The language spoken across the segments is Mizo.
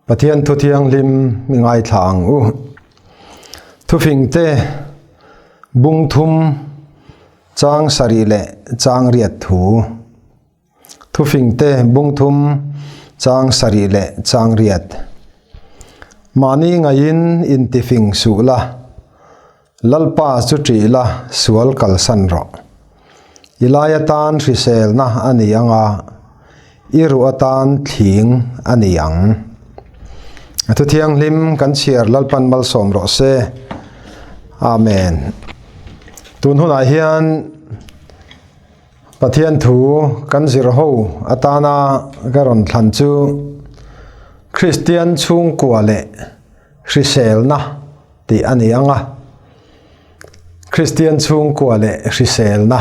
Pathian thu thianghlim mi ngaithla ang u. Thufingte bung thum chang sarih leh chang riat thu. Thufingte bung thum chang sarih leh chang riat. Mahni ngaiin intifing suh la, Lalpa chu ṭih la sual kalsan rawh. I lai atan hriselna a ni ang a, i ruh atan thling a ni ang. A thu thianghlim kan chhiar Lalpan malsawm rawh se. Amen. Tun hunah hian Pathian thu kan zir ho atana ka rawn thlan chu Kristian chhungkua leh hriselna tih a ni ang a. Kristian chhungkua leh hriselna.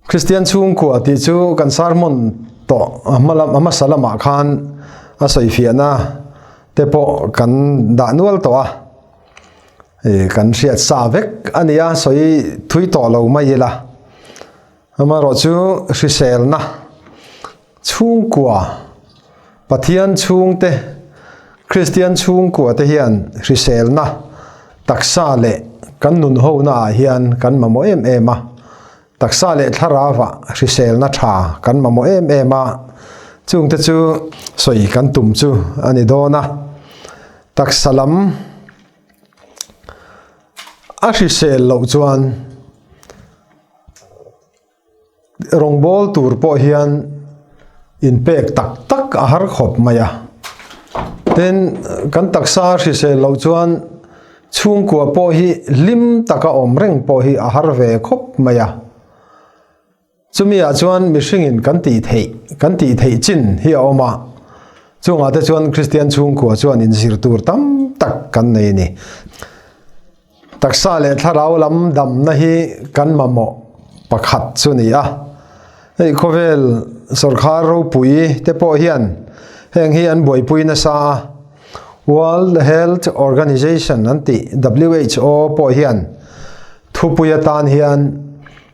Kristian chhungkua tih chu kan sermon tawh a hma lam a hmasa lamah khan a sawifiahna te pawh kan dah nual tawh a. Ih kan hriat sa vek a ni a, sawi thui tawh lo mai ila. Amaherawhchu hriselna chhungkua, Pathian chhungte, Kristian chhungkua te hian hriselna taksa leh kan nun hona ah hian kan mamawh em em a, taksa leh thlarau ah hriselna tha kan mamawh em em a, chungte chu sawi kan tum chu a ni dawn a, taksa lam. A hrisel loh chuan rawngbawl tur pawh hian inpek tak tak a har khawp mai a. Tin, kan taksa a hrisel loh chuan chhungkua pawh hi hlim taka awm reng pawh hi a har ve khawp mai a. Chumi ah chuan mihringin kan tih theih, kan tih theih chin hi a awm a, chungah te chuan Kristian chhungkua chuan inzir tur tam tak kan nei a ni. Taksa leh thlarau lam damna hi kan mamawh pakhat chu ni a. Hei khawvel sawrkhar ropui te pawh hian heng hi an buaipui nasa a, World Health Organization an tih WHO pawh hian thupui atan hian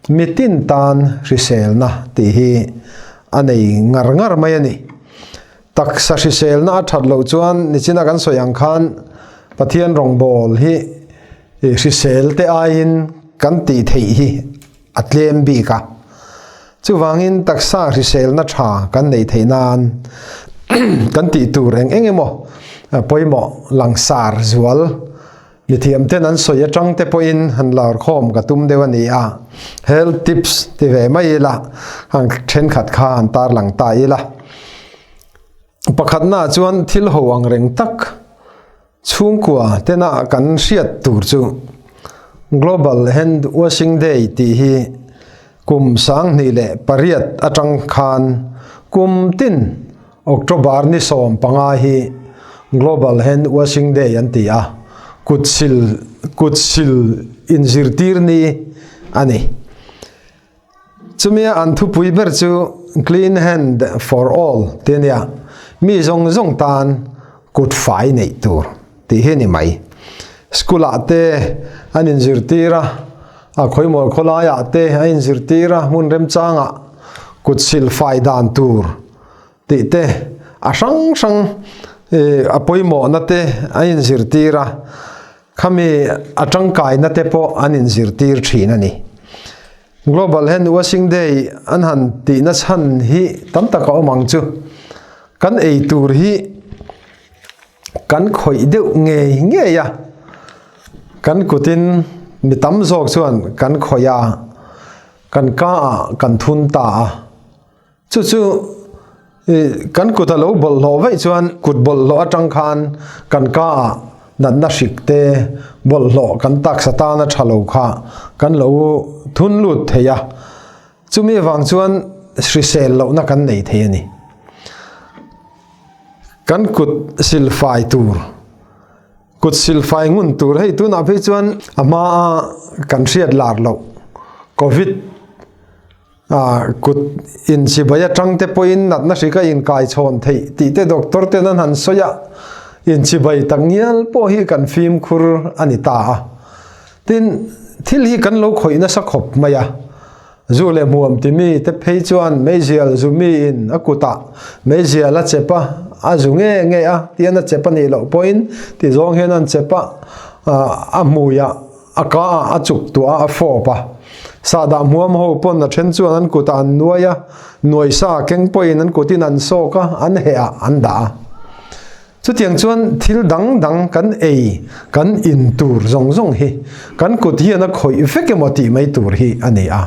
Mitin tan hriselna tih hi a nei ngar ngar mai a ni. Taksa hriselna a that loh chuan nichina kan sawi ang khan Pathian rawngbâwl hi hrisel te aiin kan tih theih hi a tlem bik a. Chuvangin taksa hriselna tha kan neih theih nan kan tih tur eng eng emaw pawimawh langsar zual Mithiam ten an sawi atang te pawhin han lar khawm ka tum deuh a ni a, health tips ti ve mai ila, han thenkhat kha han tarlang ta ila. Pakhatna ah chuan thil ho ang reng tak chhungkua tena kan hriat tur chu Global Hand Washing Day tih hi kum 2008 atang khan kum tin October ni 15 hi Global Hand Washing Day an ti a, kut sil kut sil inzirtir ni a ni. Chumia an thupui ber chu Clean Hand for All tih a nia, mi zawng zawng tan kut fai neih tur tih hi a ni mai. School ah te an inzirtir a, a khawimawl khawlaiah te a inzirtir a, hmun remchangah kut sil fai dan tur tih te a hrang hrang a pawimawhna te a inzirtir a, khami a tangkaina te pawh an inzirtir thin a ni. Global Hand Washing Day an han tihna chhan hi tam tak a awm ang chu. Kan ei tur hi kan khawih deuh ngei ngei a, kan kutin mi tam zawk chuan kan khawih a, kan ka ah kan thun ta a. Chu chu kan kut a lo bawlhhlawh vaih chuan kut bawlhhlawh atang khan kan ka ah natna hrik te bawlhhlawh kan taksa tana tha lo kha kan lo thun lut thei a, chumi avang chuan hrisel lohna kan nei thei a ni. Kan kut silfai tur, kut silfai ngun tur hei tunah phei chuan a hma a kan hriat lar loh covid A kut inchibai atang te pawhin natna hri ka inkai chhawn theih tih te doctor ten an han sawi a, inchibai tak ngial pawh hi kan fimkhur a ni ta a. Tin, thil hi kan lo khawih nasa khawp mai a, zu leh hmuam ti mi te phei chuan meizial zu miin a kutah meizial a chep a, a zu nge nge a, tian a chep a nih loh pawhin ti zawng hian an chep a, a hmuiah a ka ah a chuk tuah a, a fawp a. Sahdah hmuam ho pawn a then chuan an kutah an nuai a, nuai sa keng pawhin an kutin an sawk a, an heh ah an dah a. Chutiang chuan thil dang dang kan ei, kan in tur zawng zawng hi kan kut hian a khawih vek emaw tih mai tur hi a ni a.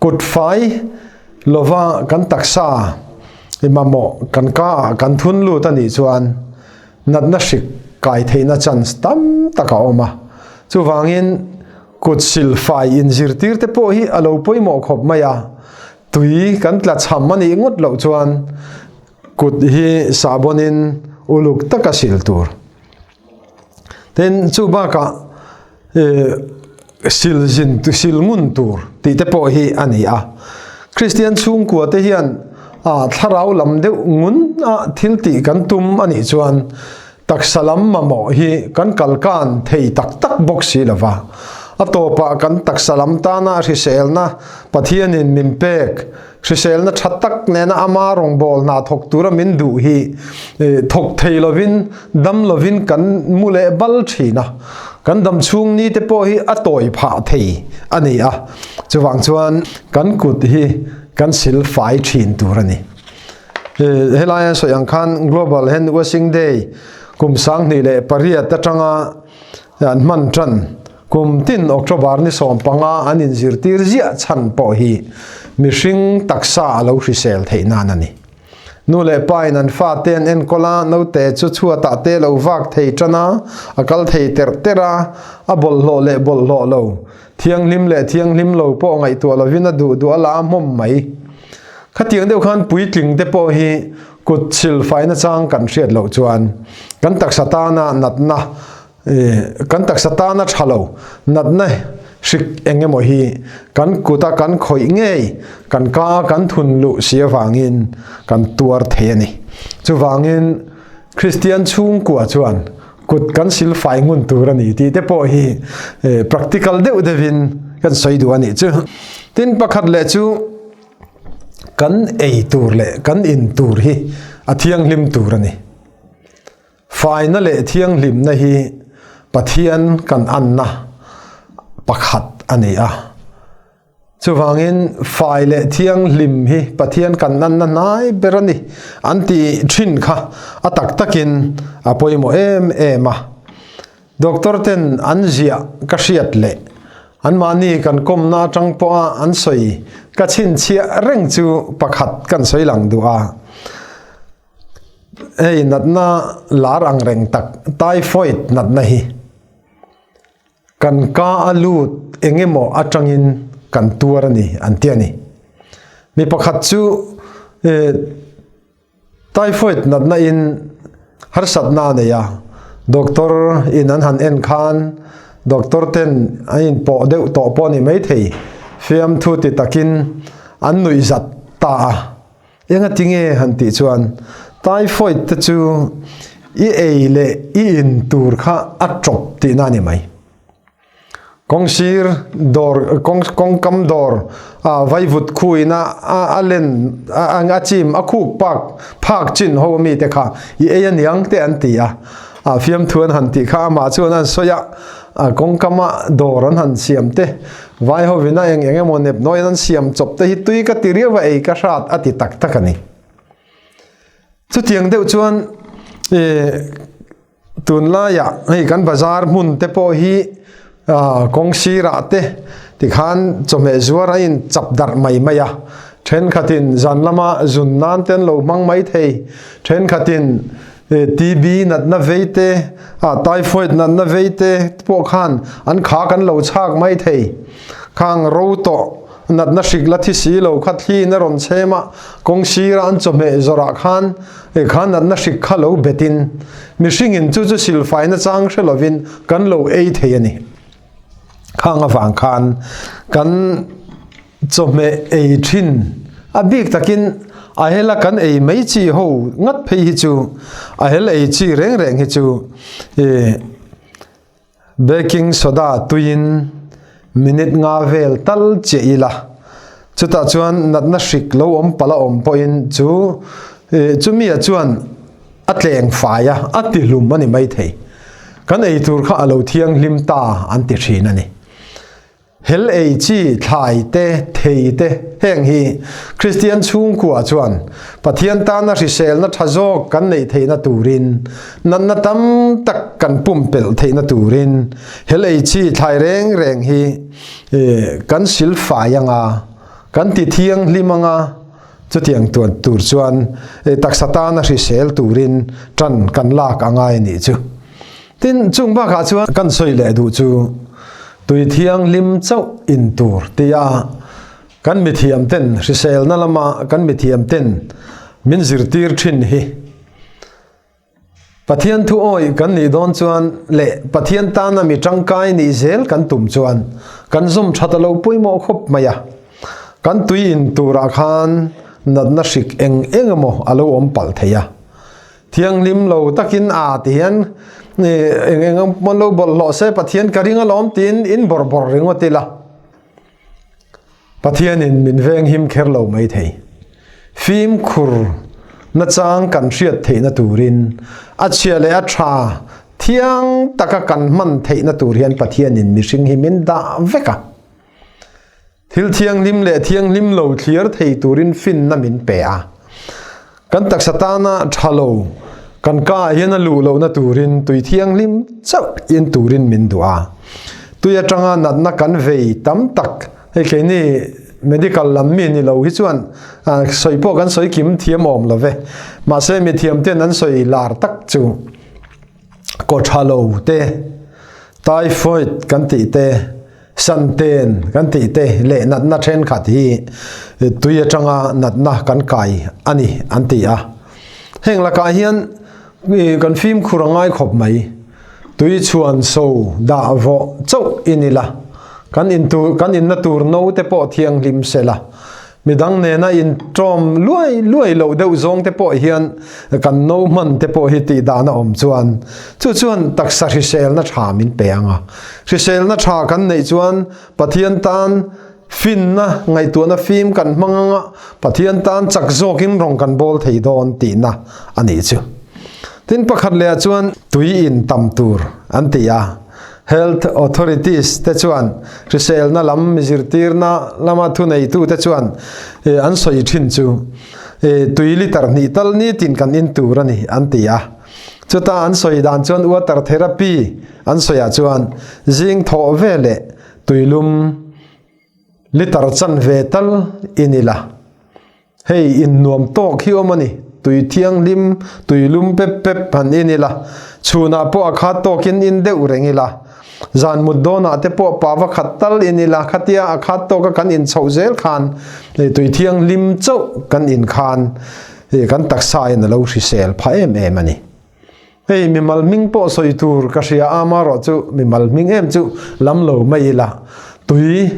Kut fai lova kan taksa i mamawh kan ka ah kan thun lut a nih chuan natna hrik kai theihna chance tam tak a awm a. Chuvangin kut sil fai inzirtir te pawh hi a lo pawimawh khawp mai a, tui kan tla chham a nih ngawt loh chuan kut hi sahbawnin uluk taka sil tur. Tin, chu bakah sil zin sil ngun tur tih te pawh hi a ni a. Kristian chhungkua te hian a thlarau lam deuh ngun a thil tih kan tum a nih chuan taksa lam mamawh hi kan kalkan thei tak tak bawk si lo va. A tawpah kan taksa lam tana hriselna Pathianin min pek Hriselna tha tak nena ama rawngbâwl hna thawk tura min duh hi thawk thei lovin, dam lovin kan mu leh bal thin a. Kan dam chhung ni te pawh hi a tawi phah thei a ni a. Chuvang chuan kan kut hi kan sil fai thin tur a ni. Helai an sawi ang khan Global Hand Washing Day kum 2008 atanga an hman tan Kum tin October ni 15 an inzirtir ziah chhan pawh hi mihring taksa a lo hrisel theih nan a ni. Nu leh pa in an fate an enkawl a, naute chu chhuatah te lo vak thei tan a, a kal thei terh terh a, a bawlhhlawh leh bawlhhlawh lo, thianghlim leh thianghlim lo pawh ngaihtuah lovin a duh duh a la hmawm mai. Khatiang deuh khan puitling te pawh hi kut silfai nachang kan hriat loh chuan kan taksa tana natna Kan taksa tana tha lo, natna hrik eng emaw hi kan kuta kan khawih ngei, kan ka kan thun luh si avangin kan tuar thei a ni. Chuvangin Kristian chhungkua chuan kut kan silfai ngun tur a ni tih te pawh hi practical deuh deuhin kan sawi duh a nih chu. Tin, pakhat leh chu kan ei tur leh kan in tur hi a thianghlim tur a ni. Faina leh thianghlimna hi Pathian kan anna pakhat a ni a. Chuvangin fai leh thianghlim hi Pathian kan anna hnai ber a ni an ti thin kha a tak takin a pawimawh em em a. Doctor ten an ziah ka hriat leh anmahni kan kawmna atang pawha an sawi ka chhinchhiah reng chu pakhat kan sawi lang duh a. Hei natna lar ang reng tak typhoid natna hi kan ka a lut eng emaw atangin kan tuar a ni an ti a ni. Mi pakhat chu typhoid natna in harsatna a nei a, doctor in an han en khan doctor ten an inpawh deuh tawh pawh a ni maithei, fiamthu ti takin an nuihzat ta a. Enga tinge han tih chuan typhoid te chu i ei leh i in tur kha a tawp tihna a ni mai. Kawngsir dawr kawng kawngkam dawr ah vaivut khuin a a len a a chim a khuk pak phak chin ho ami te kha i ei aniang te an ti a, ah fiamthu an han tih kha amah chuan an sawi a, a kawngkama dawr an han siam te Vai hovin a eng eng emaw nep nawiin an siam chawp te hi tui ka ti riau a ei ka hrat a ti tak tak a ni. Chutiang deuh chuan tunlaiah hei kan bazar hmun te pawh hi kawng sirah te tikhan chawhmeh zuar a in chap darh mai mai a, thenkhatin zan lama zun nan te an lo hmang mai thei, thenkhatin TB natna vei te, typhoid natna vei te pawh khan an kha kan lo chhak mai thei. Khang ro tawh natna hrik la thi si lo kha thliin a rawn chhem a, kawng sira an chawhmeh zawrah khan kha natna hrik kha lo betin mihringin chu chu silfaina chang hre lovin kan lo ei thei a ni. Khang avang khan kan Chawhmeh ei thin a bik takin a hela kan ei mai chi ho ngat phei hi chu a hel ei chi reng reng hi chu ih baking soda tuiin minute nga vel tal chiah ila chutah chuan natna hrik lo awm palh a awm pawhin chu ih chumi ah chuan. A tleng fai a, a ti hlum a ni maithei. Kan ei tur kha a lo thianghlim ta an ti thin a ni. Hel ei chi, thlai te, thei te heng hi Kristian chhungkua chuan Pathian tana hriselna tha zawk kan neih theihna turin, natna tam tak kan pumpelh theihna turin hel ei chi, thlai reng reng hi kan sil fai anga, kan ti thianghlim anga, chutiang tuan tur chuan taksa tana hrisel turin tan kan lak a ngai a nih chu. Tin, chung bakah chuan kan sawi leh duh chu tui thianghlim chauh in tur tia kan mithiam ten hriselna lama kan mithiam ten min zirtir thin hi Pathian thu awih kan nih dawn chuan leh Pathian tana mi tangkai nih zel kan tum chuan kan zawm that a lo pawimawh khawp mai a. Kan tui in turah khan natna hrik eng eng emaw a lo awm palh thei a. Thianghlim lo takin a ti hian eng eng emaw lo bawlhhlawh se Pathian ka ring alawm tiin in bawrh bawrh ringawt ila. Pathianin min venghim kher lo mai thei. Fimkhur nachang kan hriat theihna turin a chhia leh a tha thiang taka kan hman theihna tur hian Pathianin mihring hi min dah vek a. Thil thianghlim leh thianghlim lo thlir thei turin finna min pe a. Kan taksa tana tha lo, kan ka ah hian a luh lohna turin tui thianghlim chauh in turin min duh a. Tui atanga natna kan vei tam tak, hei keini medical lam mi ni lo hi chuan sawi pawh kan sawi kim thiam awm lo ve. Mahse mithiam ten an sawi lar tak chu kaw tha lo te, typhoid kan tih te, Santen kan tih te leh natna thenkhat hi tui atanga natna kan kai a ni an ti a. Heng lakah hian kan fimkhur a ngai khawp mai. Tui chhuan so dah vawh chauh i ni la, kan in tur kan inna tur no te pawh thianghlim se la, Midang nena intawm luai luai loh deuh zawng te pawh hian kan no hman te pawh hi tih dan a awm chuan chu chuan taksa hriselna tha min pe ang a. Hriselna tha kan neih chuan Pathian tan finna ngaihtuahna fim kan hmang ang a, Pathian tan chak zawkin rawng kan bawl thei dawn tihna a nih chu. Tin pakhat leh ah chuan tui in tam tur an ti a. Health authorities te chuan hriselna lam zirtirna lama thuneitute chuan an sawi thin chu tui litre hnih tal nitin kan in tur a ni an ti a. Chuta an sawi dan chuan water therapy an sawiah chuan zing thawh veleh tuilum litre chanve tal in ila. Hei in nuam tawk hi awm a ni, tui thianghlim, tui lum pep pep han in ila, chhunah pawh a khat tawkin in deuh reng ila, zan mut dawnah te pawh pa va khat tal in ila, khatia a khat tawka kan in chhoh zel khan tui thianghlim chauh kan in khan kan taksa in a lo hrisel phah em em a ni. Hei mimal hming pawh sawi tur ka hria a, amaherawh chu mimal hming em chu lam lo mai ila, tui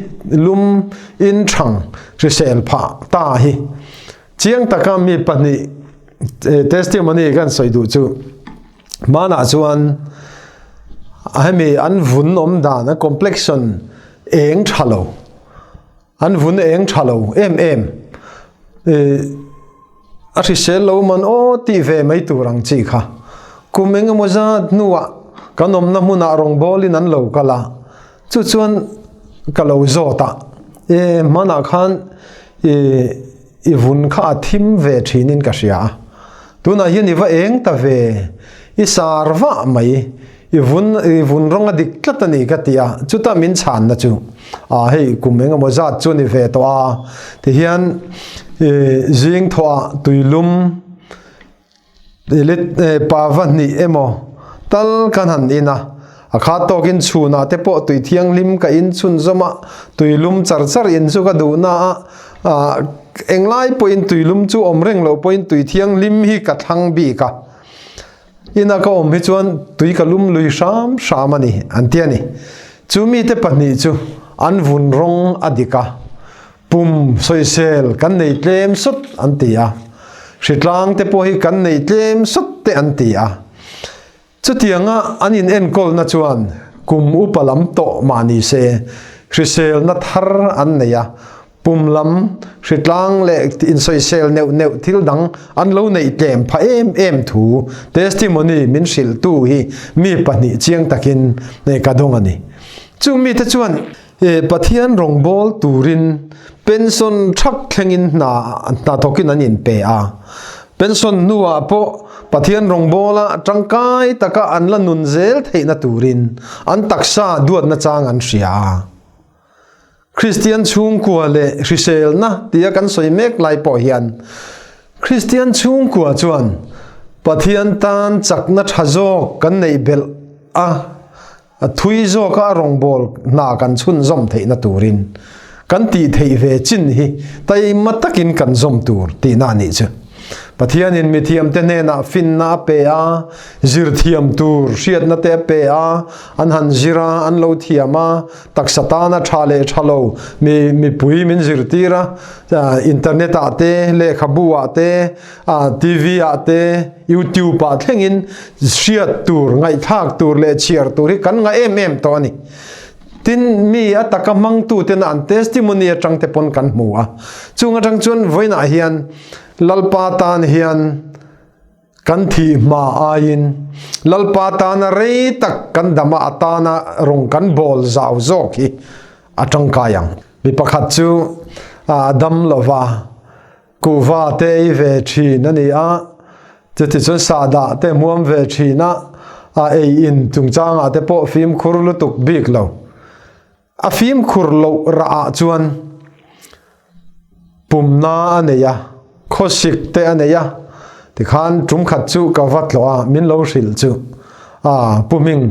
lum in thang hrisel phah ta hi chiang taka mi pahnih testimony kan sawi duh chu hmanah chuan hemi an vun awm dan a complexion eng tha lo an vun eng tha lo em em A hrisel lo man aw tih ve mai tur ang chi kha. Kum eng emaw zat hnuah kan awmna hmunah rawngbawlin an lo kal a, chu chuan ka lo zawt a, e hmanah khan i i vun kha a thim ve thinin ka hria a, tunah hian i va eng ta ve, i sar vah mai, i vun i vun rawng a dik tlat a ni ka ti a, chuta min chhanna chu ah hei kum eng emaw zat chu ni ve tawh a tihian ih zing thawhah tuilum pa va hnih emaw tal kan han in a, a khat tawkin chhunah te pawh tui thianghlim ka in chhun zawm a, tuilum char char in chu ka duh na a, ah englai pawhin tuilum chu awm reng loh pawhin tui thianghlim hi ka thlang bik a. Ina ka awm hi chuan tui ka lum lui hram hram a ni, an ti a ni. Chu mite pahnih chu an vun rawng a dik a, pum sawisel kan nei tlem sawt an ti a, hritlang te pawh hi kan nei tlem sawt te an ti a. Chutianga an inenkawlna chuan kum upa lam tawh mah ni se, hriselna thar an nei a. Pum lam hritlang leh insawisel neuh neuh thil dang an lo neih tlem pha em em thu testimony min hrilhtu hi mi pahnih chiang takin ka dawng a ni. Chung mite chuan Pathian rawngbâwl turin pension thak thlengin hna hna thawkin an inpe a. Pension hnuah pawh Pathian rawngbâwla tangkai taka an la nun zel theihna turin an taksa duatna chang an hria a. Kristian chhungkua leh hriselna tia kan sawi mek lai pawh hian Kristian chhungkua chuan Pathian tan chakna tha zawk kan neih belh a, a thui zawka a rawngbâwl hna kan chhunzawm theihna turin kan tih theih ve chin hi taima takin kan zawm tur tihna a nih chu. Pathianin mithiamte hnenah finna a pe a, zirthiam tur hriatna te a pe a, an han zir a, an lo thiam a, taksa tana tha leh tha lo mi mipui min zirtir a, internet ah te, lehkhabu ah te, TV ah te, YouTube ah thlengin hriat tur, ngaihthlak tur leh chhiar tur hi kan ngah em em tawh a ni. Tin, mi a taka hmangtuten an testimony atang te pawn kan hmu a. Chung atang chuan vawiinah hian Lalpa tan hian kan thih hma aiin Lalpa tana rei tak kan dama atana rawng kan bawl zau zawk hi a tangkai ang. Mi pakhat chu a dam lova kuhva te ei ve thin a ni a, chutichuan sahdah te hmuam ve thin a, a ei in chungchangah te pawh fimkhur lutuk bik lo. A fimkhur loh rah ah chuan pumna a nei a, khawsik te a nei a, tikhan tum khat chu ka va tlawh a, min lo hrilh chu a pu hming.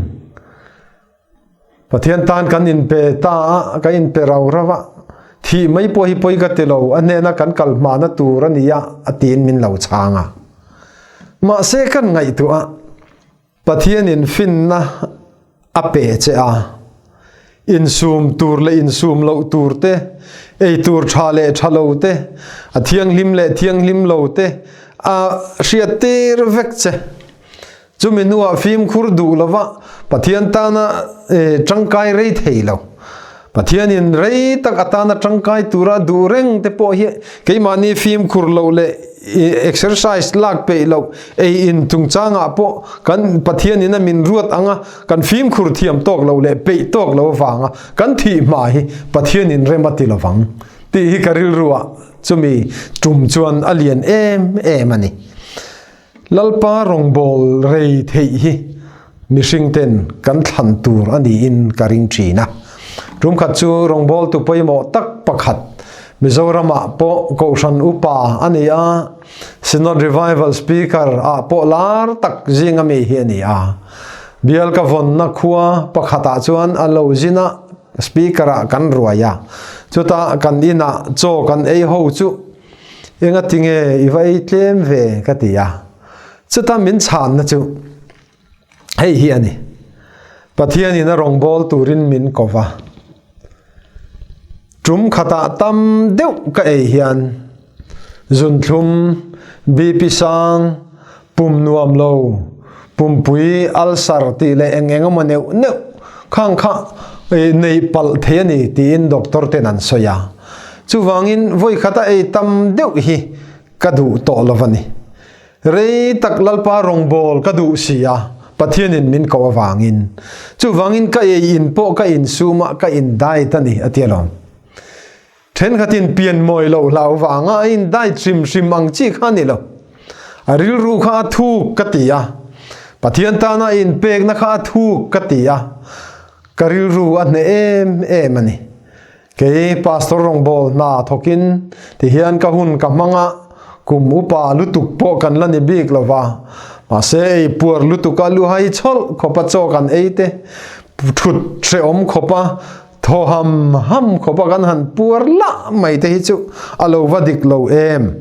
Pathian tan kan inpe ta a, ka inpe rau rau a, thih mai pawh hi pawi ka ti lo, a hnena kan kal hmahna tur a ni a, a tiin min lo chhang a. Mahse kan ngaihtuah a, Pathianin finna a pe che a, insum tur leh insum loh tur te, ei tur tha leh tha lo te, a thianghlim leh thianghlim lo te a hriattir vek che. Chumi hnuah fimkhur duh lova Pathian tana tangkai rei thei lo. Pathianin rei tak atana tangkai tura duh reng te pawh hi keimahni fimkhur loh leh exercise lak peih loh ei in chungchangah pawh kan Pathianin a min ruat anga kan fimkhur thiam tawk loh leh peih tawk lo avanga kan thih hma hi Pathianin rem a ti lovang tih hi ka rilruah chumi tum chuan a lian em em a ni. Lalpa rawngbâwl rei theih hi mihringten kan thlan tur a niin ka ring ṭhin a. Tumkhat chu rawngbâwltu pawimawh tak pakhat Mizoramah pawh Kohhran Upa a ni a, Synod Revival Speaker ah pawh lar tak zinga mi hi a ni a. Bial ka vawnna khua pakhatah chuan a lo zin a, Speaker ah kan ruai a. Chutah kan inah chaw kan ei ho chu Enga tinge i va ei tlem ve ka ti a, chuta min chhanna chu hei hi a ni, Pathianin a rawngbâwl turin min ko va, ṭum khatah tam deuh ka ei hian zunthlum, BP sang, pum nuam lo, pumpui ulcer tih leh eng eng emaw neuh neuh khang kha neih palh thei a ni tiin doctor ten an sawi a. Chuvangin vawi khata ei tam deuh hi ka duh tawh lo a ni. Rei tak Lalpa rawngbâwl ka duh si a, Pathianin min ko avangin. Chuvangin ka ei in pawh ka insum a, ka in diet a ni a ti alawm. Thenkhatin pian mawi loh hlau vanga a in diet hrim hrim ang chi kha a ni lo. A rilru kha a thuk ka ti a, Pathian tana a inpekna kha a thuk ka ti a, ka rilru a hneh em em a ni. Kei Pastor rawngbâwl hna thawkin tihian ka hun ka hmang a, kum upa lutuk pawh kan la ni bik lo va, mahse ei puar lutuka luhai chhawlh khawpa chaw kan ei te, thut hrehawm khawpa Thaw ham ham khawp a kan han puar lah mai te hi chu a lo va dik lo em.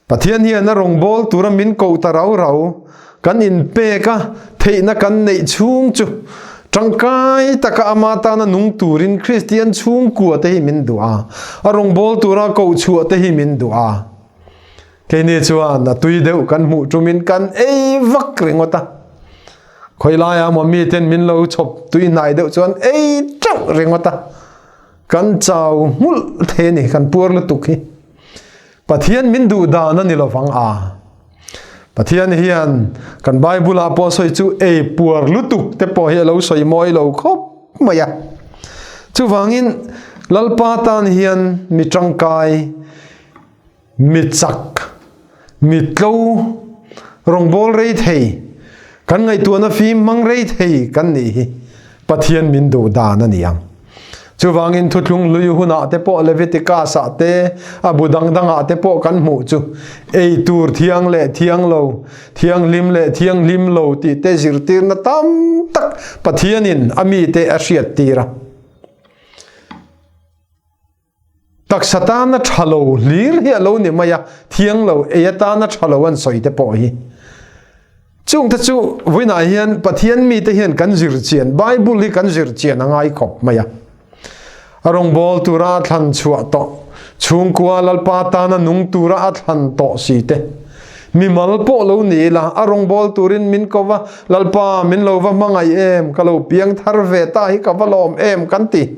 Pathian hian a rawngbâwl tura min koh ta rau rau, kan inpek a, theihna kan neih chhung chu tangkai taka ama tana nung turin Kristian chhungkua te hi min duh a, a rawngbâwl tura koh chhuah te hi min duh a. Keini chuan a tui deuh kan hmuh tumin kan ei vak ringawt a. Khawi laia maw miten min lo chhawp tui hnai deuh chuan ei teuh ringawt a. Kan chau nghulh thei a ni, kan puar lutuk hi. Pathian min duh dan a ni lovang a. Pathian hian kan Bible ah pawh sawi chu ei puar lutuk te pawh hi a lo sawi mawi lo khawp mai a. Chuvangin Lalpa tan hian mi tangkai, mi chak, mi tlo, rawngbâwl rei thei, kan ngaihtuahna fim hmang rei thei kan nih hi Pathian min duh dan a ni ang. Chuvangin Thuthlung hlui hunah te pawh Leviticus-ah te, a bu dang dangah te pawh kan hmuh chu ei tur thiang leh thiang lo, thianghlim leh thianghlim lo tih te zirtirna tam tak Pathianin a mite a hriattir a. Taksa tana tha lo hlir hi a lo ni mai a, thiang lo ei atana tha lo an sawi te pawh hi. Chungte chu vawiinah hian Pathian mite hian kan zir chian, Bible hi kan zir chian a ngai khawp mai a. A rawngbâwl tura a thlan chhuah tawh, chhungkua Lalpa tana nung tura a thlan tawh si te. Mimal pawh lo ni ila, a rawngbâwl turin min ko va, Lalpa min lo va hmangaih em, ka lo piang thar ve ta hi ka va lawm em kan ti.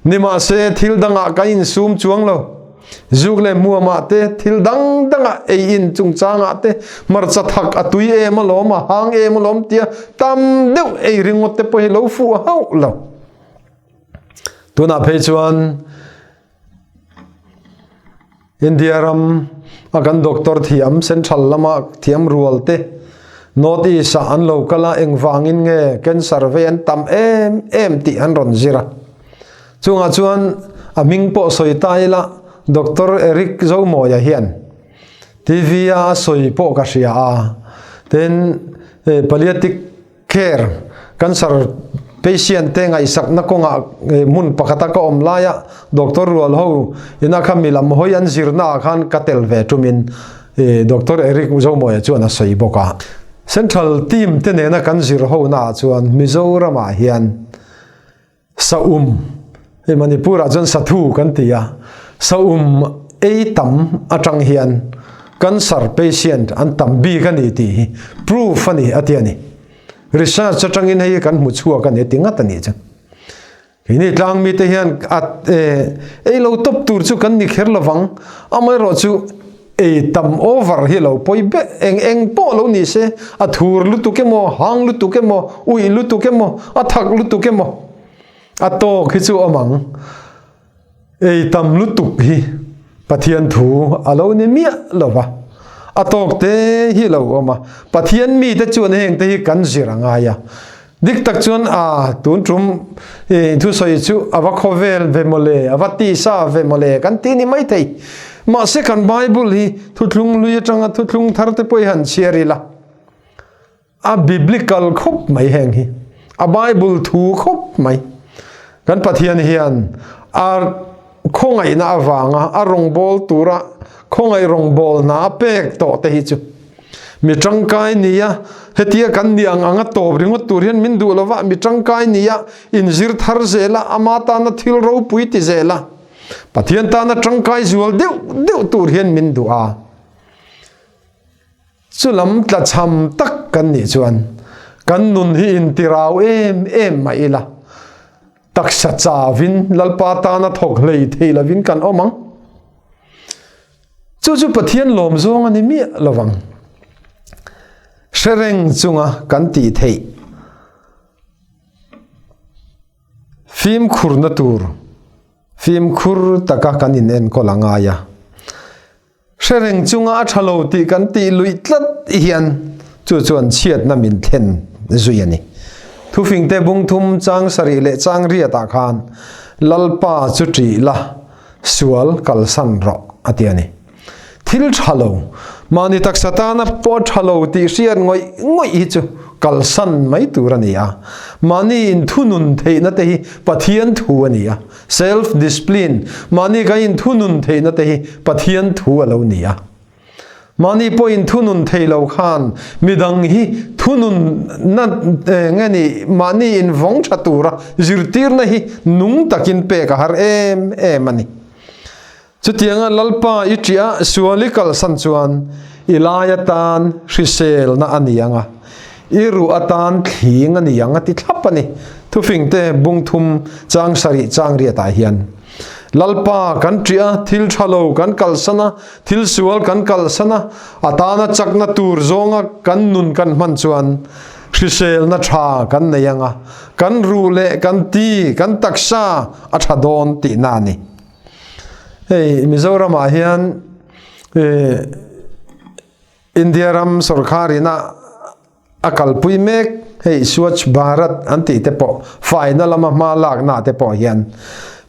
Nimahse, thil dangah kan insum chuang lo. Zuk leh hmuamah te, thil dang dangah ei in chungchangah te, hmarcha thak a tui em alawm, a hang em alawm tia tam deuh ei ringawt te pawh hi lo fuh hauh lo. Tunah phei chuan India ram a kan doctor thiam central lama thiam rual te North East ah an lo kal a engvangin nge cancer vei an tam em em tih an rawn zir a. Chungah chuan a hming pawh sawi ta ila Doctor Eric Zomawia hian TV a a sawi pawh ka hria a. Tin palliative Care, Cancer patient te ngaihsakna kawngah hmun pakhata ka awm laia doctor rual ho ina kha mi lam hawi an zirna ah khan ka tel ve tumin Doctor Eric Zomawia chuan a sawi bawk a. Central team te nena kan zir ho naah chuan Mizoram ah hian Saum, hei Manipur ah chuan Sathu kan ti a, Saum ei tam atang hian cancer patient an tam bik a ni tih hi proof a ni a ti a ni. Research atangin hei hi kan hmu chhuak a ni a ti ngat a nih chu. Keini tlang mite hian a ei lo tawp tur chu kan ni kher lovang, amaherawhchu Ei tam over hi lo pawi ber, eng eng pawh lo ni se, a thur lutuk emaw, hang lutuk emaw, uih lutuk emaw, a thak lutuk emaw, a tawk hi chu awm ang. Ei tam lutuk hi Pathian thu a lo ni miah lo va, a tawk te hi lo awm a. Pathian mite chuan heng te hi kan zir a ngai a. Dik tak chuan a tun tum i thusawi chu a va khawvel ve mawle, a va tisa ve mawle kan ti ni maithei. Mahse kan Bible hi thuthlung lui atanga thuthlung thar te pawh hi han chhiar ila, a biblical khawp mai heng hi, a Bible thu khawp mai. Kan Pathian hian a khawngaihna avanga a rawngbâwl tura khawngaih rawngbâwl hna a pek tawh te hi chu mi tangkai nia hetia kan ni ang anga tawp ringawt tur hian min duh lova mi tangkai nia inzir thar zela ama tana thil ropui ti zela Pathian tana tangkai zual deuh deuh tur hian min duh a. Chu lam tlachham tak kan nih chuan kan nun hi intirau em em mai ila, taksa chavin Lalpa tana thawk hlei thei lovin kan awm ang. Chu chu Pathian lawm zawng a ni miah lovang. Hre reng chunga kan tih theih fimkhurna tur fimkhur taka kan inenkawl a ngai a. Hre reng chunga a tha lo tih kan tih luih tlat hian chu chuan chhiatna min thlen zui a ni. Thufingte bungthum chang sarih leh chang riatah khan Lalpa chu ṭih la, sual kalsan rawh a ti a ni. Thil tha lo, mahni taksa tana pawh tha lo tih hriat ngawih ngawih hi chu kalsan mai tur a ni a. Mahni inthunun theihna te hi Pathian thu a ni a. Self discipline, mahni kan inthunun theihna te hi Pathian thu a lo ni a. Mahni pawh inthunun thei lo khan midang hi thunun na nge ni mahni invawng tha tura zirtirna hi nung takin pek a har em em a ni. Chutianga Lalpa i ṭiah sual i kalsan chuan i lai atan hriselna a ni ang a, i ruh atan thling a ni ang a ti thlap a ni. Thufingte bung thum chang sarih chang riatah hian, Lalpa kan ṭih a, thil ṭha lo kan kalsan a, thil sual kan kalsan a, a tana chakna tur zawnga kan nun kan hman chuan hriselna ṭha kan nei ang a, kan ruh leh kan ti, kan taksa a ṭha dawn tihna a ni. Hei Mizoramah hian India ram sorkar ina a kalpui mek hei Swachh Bharat an tih te pawh faina lama hma lakna te pawh hian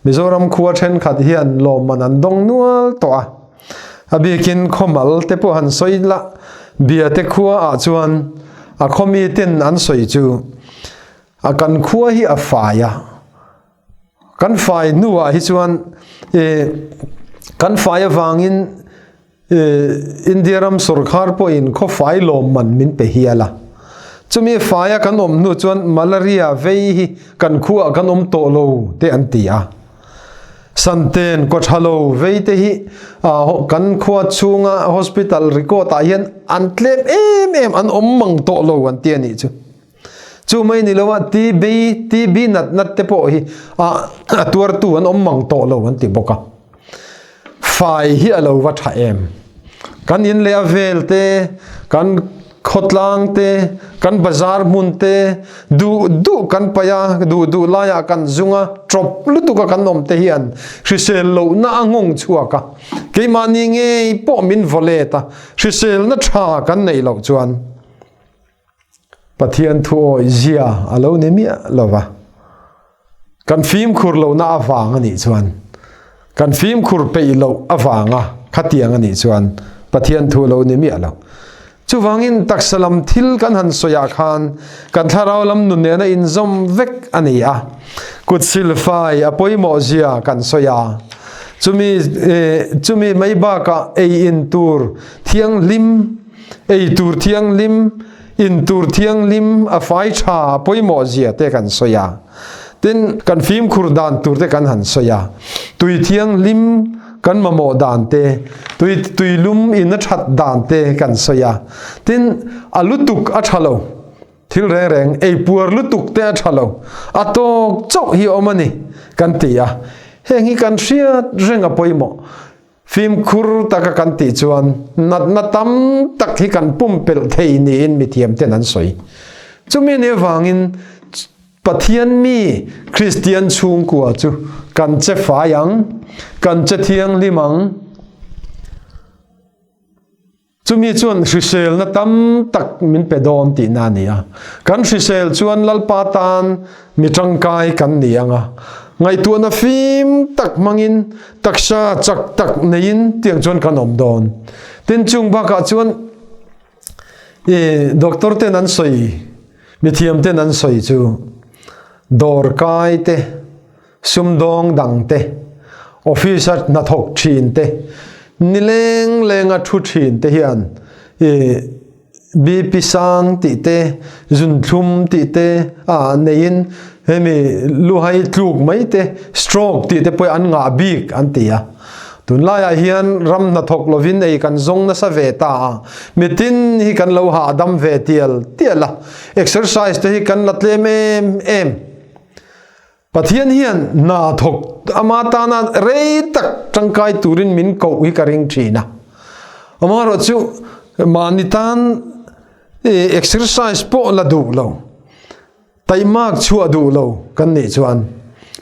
Mizoram khua thenkhat hian lawmman an dawng nual tawh a. A bikin khawmal te pawh han sawi la bia te khua ah chuan a khawmi ten an sawi chu a kan khua hi a fai a. Kan fai hnuah hi chuan kan fai avangin India ram sorkar pawhin khawfai lawmman min pe hial a. Chumi faia kan awm hnu chuan malaria vei hi kan khuaah kan awm tawh lo te an ti a. Santen kawtha lo vei te hi kan khua chhunga hospital record ah hian an tlem em em an awm mang tawh lo an ti a nih chu. Chu mai ni lo a TB, TB nat nat te pawh hi a tuartu an awm mang tawh lo an ti bawk a. Fai hi a lo va tha em. Kan in leh a vel te, kan khawtlang te, kan bazar hmun te, duh duh kan paih a, duh duh laiah kan zung a, tawp lutuk a kan awm te hian hrisel lohna a nghawng chhuak a. Keimahni ngei pawh min vaw let a, hriselna tha kan neih loh chuan. Pathian thu awih zia a lo ni miah lo va, kan fimkhur lohna avang a nih chuan, kan fimkhur peih loh avanga khatiang a nih chuan Pathian thu lo ni miah lo. Chuvangin taksa lam thil kan han sawiah khan kan thlarau lam nun nena inzawm vek a ni a, kut silfai a pawimawh zia kan sawi a, chumi chumi mai bakah ei in tur thianghlim, Ei tur thianghlim, in tur thianghlim, a fai tha, a pawimawh zia te kan sawi a. Tin, kan fimkhur dan tur te kan han sawi a. Tui thianghlim kan mamawh dan te, tui tui lum in a that dan te kan sawi a. Tin, a lutuk a tha lo. Thil reng reng ei puar lutuk te a tha lo. A tawk chauh hi a awm a ni, kan ti a. Heng hi kan hriat reng a pawimawh. Fimkhur taka kan tih chuan natna tam tak hi kan pumpelh thei niin mithiamten an sawi. Chumi nih avangin Pathian mi Kristian chhungkua chu kan che fai ang, kan che thianghlim ang. Chumi chuan hriselna tam tak min pe dawn tihna a ni a. Kan hrisel chuan Lalpa tan mi tangkai kan ni ang a. Ngaihtuahna fim tak hmangin, taksa chak tak neiin tiang chuan kan awm dawn. Tin, chung bakah chuan i doctor ten an sawi, mithiam ten an sawi chu dawrkai te, Sumdawng dang te, office a hnathawk thin te, nileng lenga thu thin te hian i BP sang tih te, zunthlum tih te a neiin hemi luhai tluk mai te, stroke tih te pawh an ngah bik an ti a. Tunlaiah hian ram hnathawk lovin ei kan zawng nasa ve ta a, mitin hi kan lo hahdam ve tial tial a, exercise te hi kan la tlem em em. Pathian hian hna thawk ama tana rei tak tangkai turin min koh hi ka ring thin a. Amaherawh chu mahni tan exercise pawh la duh lo, taimak chhuah duh lo kan nih chuan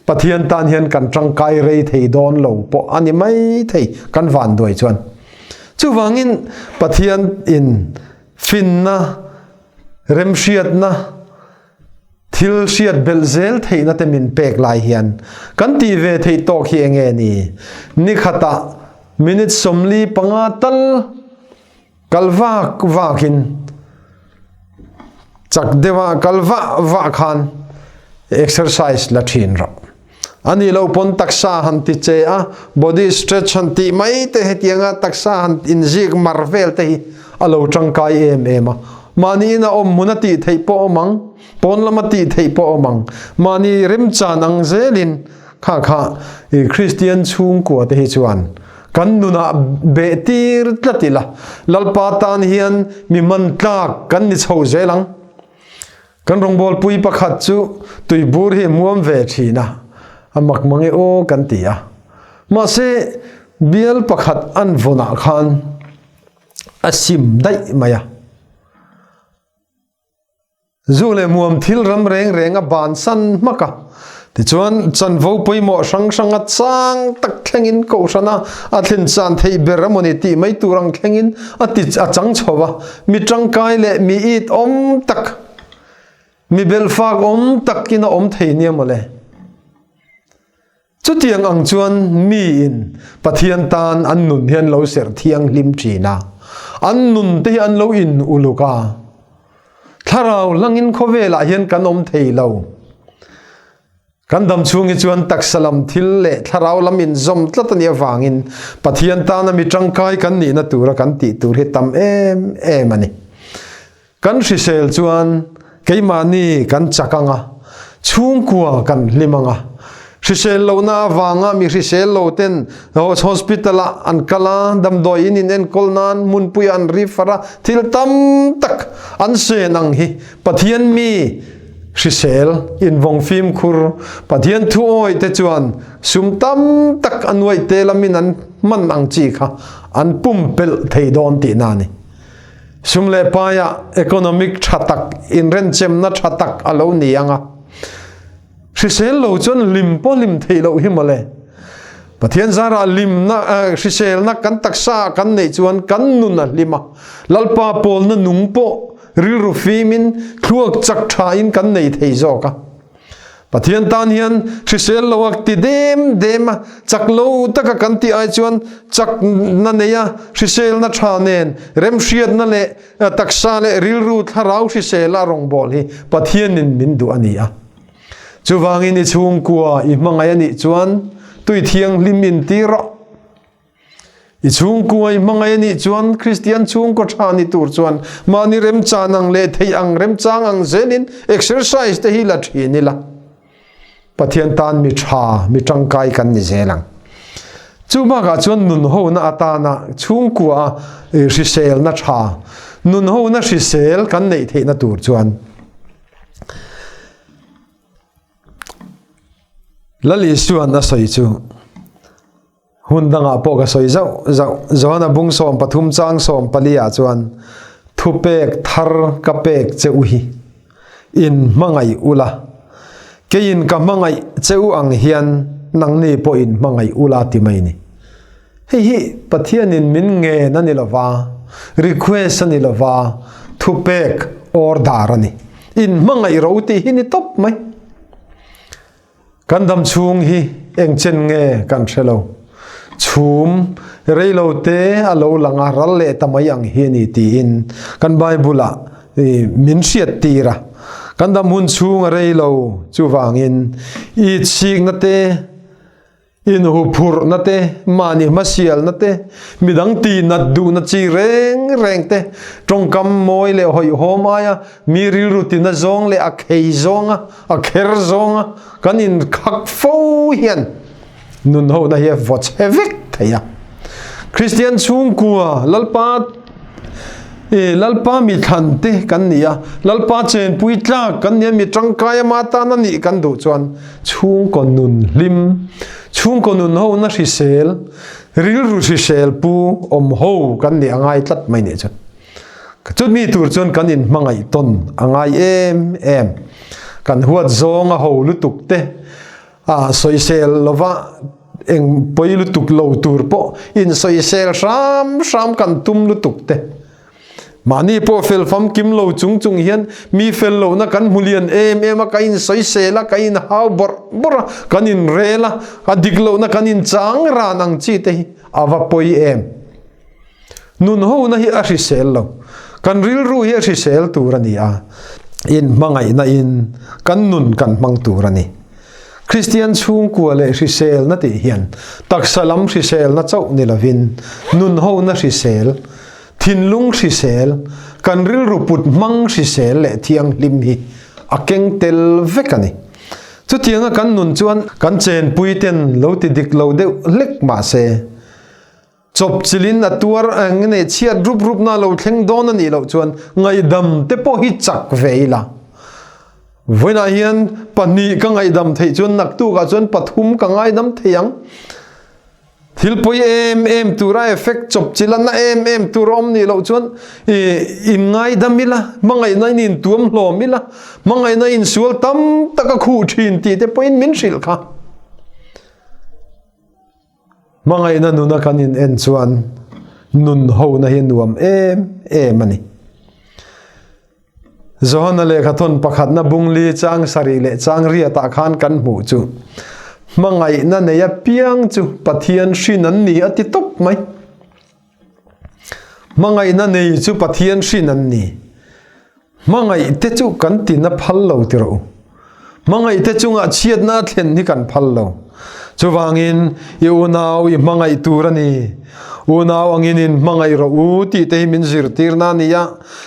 Pathian tan hian kan tangkai rei thei dawn lo pawh a ni mai thei kan vanduai chuan. Chuvangin Pathian in finna, remhriatna, Thil hriat belh zel theihna te min pek lai hian kan tih ve theih tawk hi enge ni? Ni khatah minute 45 tal kal vak vakin chak deuha kal vah vah khan exercise la thin rawh. A nih loh pawn taksa han ti che a, body stretch han tih mai te hetianga taksa han inzik mar vel te hi a lo tangkai em em a. Mahni ina awm hmun a tih theih pawh awm ang, pawn lama tih theih pawh awm ang. Mahni remchan ang zelin kha kha i Kristian chhungkua te hi chuan kan nunah beh tir tlat ila, Lalpa tan hian mi man tlak kan ni chho zel ang. Kan rawngbawlpui pakhat chu tuibur hi muam ve thin a, a mak mang e aw kan ti a. Mahse, bial pakhat an vawnah khan a sim daih mai a. Zu leh muam thil ram reng reng a bansan hmak a. Tichuan, chanvo pawimawh hrang hrang a chang tak thlengin kohhrana a thlen chan theih ber a mawni tih mai tur ang thlengin a ti a chang chho va. Mi tangkai leh mi it awm tak, mi belhfak awm takin a awm thei nia mawle. Chutiang ang chuan miin Pathian tan an nun hi an lo serh thianghlim thin a, an nun te hi an lo in uluk a. Thlarau hlangin khawvelah hian kan awm thei lo. Kan dam chhung hi chuan taksa lam thil leh thlarau lam inzawm tlat a nih avangin Pathian tana mi tangkai kan nihna tura kan tih tur hi tam em em a ni. Kan hrisel chuan keimahni kan chak ang a, chhungkua kan hlim ang a. Hrisel lohna avanga mi hrisel lo ten hospital ah an kal a, damdawi in inenkawl nan hmunpui an refer a, thil tam tak an sen ang hi Pathian mi hrisel invawng fimkhur Pathian thu awih te chuan sum tam tak a nuaih te lamin an hman ang chi kha an pumpelh thei dawn tihna a ni. Sum leh paiah economic tha tak, inrenchemna tha tak a lo ni ang a. Hrisel lo chuan hlim pawh hlim theih loh hi mawle. Pathian zarah hlimna, hriselna kan taksa ah kan neih chuan kan nun a hlim a. Lalpa pawlna nung pawh rilru fimin, thluak chak thain kan nei thei zawk a. Pathian tan hian hrisel lo a ti dem dem a, chak lo taka kan tih ai chuan chakna nei a, hriselna tha nen, remhriatna leh taksa leh rilru thlarau hrisela rawngbâwl hi Pathianin min duh a ni a. Chuvangin i chhungkua i hmangaih a nih chuan tui thianghlim intir rawh. I chhungkua i hmangaih a nih chuan Kristian chhungkaw tha ni tur chuan mahni remchan ang leh theih ang remchang ang zelin exercise te hi la thin ila. Pathian tan mi tha, mi tangkai kan ni zel ang. Chu bakah chuan nunhona atana chhungkua hriselna tha, nunhona hrisel kan neih theihna tur chuan Lal Isuan a sawi chu Hun dangah pawh ka sawi zauh zauh. Johana bung 13 chang 14 ah chuan, Thupek thar ka pek che u hi, in hmangaih ula, keiin ka hmangaih che u ang hian nangni pawh in hmangaih ula ti mai ni. Hei hi Pathianin min ngen a ni lova, request a ni lova, thupek order a ni. In hmangaih ro tih hi ni tawp mai. Kan dam chhung hi eng chen nge kan hre lo. Chhum rei lo te a lo lang a, ral leh ta mai ang hi a ni tiin kan Bible ah min hriat tir a. Kan dam hun chhung a rei lo chuvangin i chhikna te, Inhuphurhna te, mahni hmasialna te, midang tihnat duhna chi reng reng te, tawngkam mawi leh hawihhawm aia mi rilru tina zawng leh a khei zawnga, a kher zawnga kan inkhak fo hian nunhona hi a vaw chhe vek thei a. Kristian chhungkua Lalpa e Lalpa mi thlan te kan ni a, Lalpa chenpui tlak kan ni a, mi tangkai ama tan a nih kan duh chuan Chhungkaw nun hlim, chhungkaw nun ho na hrisel, rilru hrisel pu awm ho kan nih a ngai tlat mai nih chu. Chumi tur chuan kan inhmangaih tawn a ngai em em. Kan huat zawng a ho lutuk te, a sawisel lova eng pawi lutuk lo tur pawh insawisel hram hram kan tum lutuk te. Mahni pawh fel famkim lo chung chung hian mi fel lohna kan hmu lian em em a, ka insawisel a, ka inhau bawrh bawrh a, kan inrel a, a dik lohna kan inchang ran ang chi te hi a va pawi em. Nun hona hi a hrisel lo. Kan rilru hi a hrisel tur a ni a, inhmangaihna in kan nun kan hmang tur a ni. Kristian chhungkua leh hriselna tih hian taksa lam hriselna chauh ni lovin nun hona hrisel, Thinlung hrisel, kan rilru put hmang hrisel leh thianghlim hi a keng tel vek a ni. Chutianga kan nun chuan kan chenpui ten lo ti dik lo deuh hlek mah se, chawpchilhin a tuar eng nge chhiat rup rupna lo thleng dawn a nih loh chuan ngaihdam te pawh hi chak ve ila. Vawiinah hian pahnih ka ngaihdam theih chuan naktukah chuan pathum ka ngaidam thei ang. Thil pawi em em tura effect chawp chilh a na em em tur a awm nih loh chuan i inngaidam ila, hmangaihna in intuam hlawm ila, hmangaihna insual tam tak a khuh thin tih te pawhin min hrilh kha. Hmangaihna nuna kan in en chuan nun hona hi nuam em em a ni. Johana lehkhathawn pakhatna bungli chang sarih leh chang riatah khan kan hmuh chu hmangaihna nei apiang chu Pathian hrin an ni a ti tawp mai. Hmangaihna nei chu Pathian hrin an ni. Hmangaih te chu kan tina phal lo ti rawh u. Hmangaih te chungah chhiatna a thlen hi kan phal lo. Chuvangin i unau i hmangaih tur a ni. Unau angin in hmangaih rawh u tih te hi min zirtirna a ni a.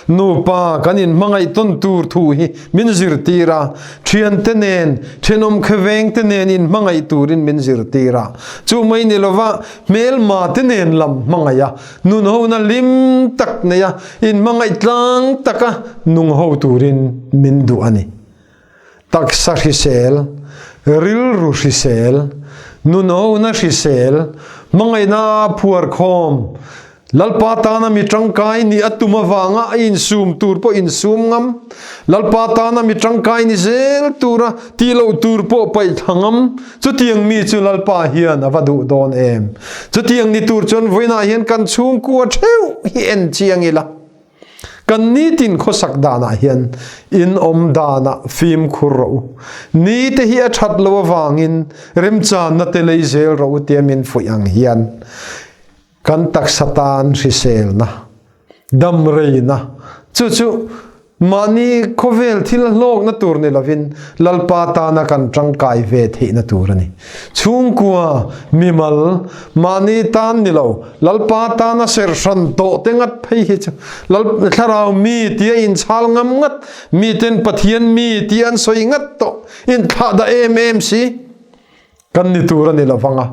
Nupa kan in hmangaih tawn tur thu hi min zirtir a. Thiante nen, thenawm khawveng te nen in hmangaih turin min zirtir a. Chu mai ni lova hmelma te nen lam hmangaih a. Nun hona hlim tak nei a, inhmangaih tlang taka nung ho turin min duh a ni. Taksa hrisel, rilru hrisel, nun hona hrisel, hmangaihna a phuar khawm, Lalpa tana mi tangkai nih a tum avanga a insum tur pawh insum ngam, Lalpa tana mi tangkai ni zel tura tih loh tur pawh paih thla ngam, Chutiang mi chu Lalpa hian a va duh dawn em? Chutiang ni tur chuan vawiinah hian kan chhungkua theuh hi en chiang ila, kan nitin khawsak danah hian in awm danah fimkhur rawh u. Nite hi a that lo avangin remchanna te lei zel rawh u tia min fuih ang hian kan taksa tan hriselna, damreina, chu chu mahni khawvel thil hlawkna tur ni lovin Lalpa tana kan tangkai ve theihna tur a ni. Chhungkua, mimal, mahni tan ni lo, Lalpa tana serhran tawh te ngat phei hi chu Lal thlarau mi tia inchhal ngam ngat, miten Pathian mi tia an sawi ngat tawh, inthlahdah em em si. Kan ni tur a ni lovang a,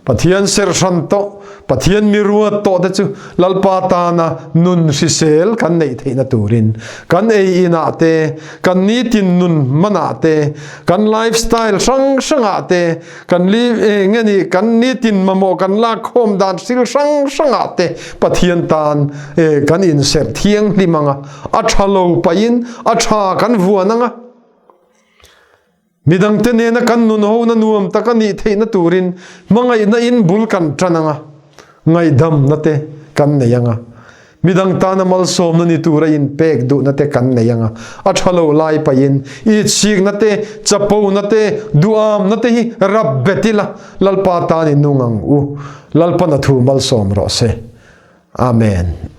Pathian serhran tawh, Pathian mi ruat tawh te chu Lalpa tana nun hrisel kan neih theihna turin kan ei inah te, kan nitin nun hmanah te, kan lifestyle hrang hrangah te, kan li nge ni kan nitin mamawh kan lakkhawm dan hril hrang hrangah te Pathian tan kan inserh thianghlim ang a, a tha lo pahin a tha kan vuan ang a. Midangte nena kan nun hona nuam tak a nih theihna turin hmangaihna in bul kan tan ang a, ngaihdamna te kan nei ang a, midang tana malsawmna ni tura inpek duhna te kan nei ang a, a tha lo lai pahin itsikna te, chapona te, duhamna te hi rap bet ila, Lalpa tan i nung ang u. Lalpan a thu malsawm rawh se. Amen.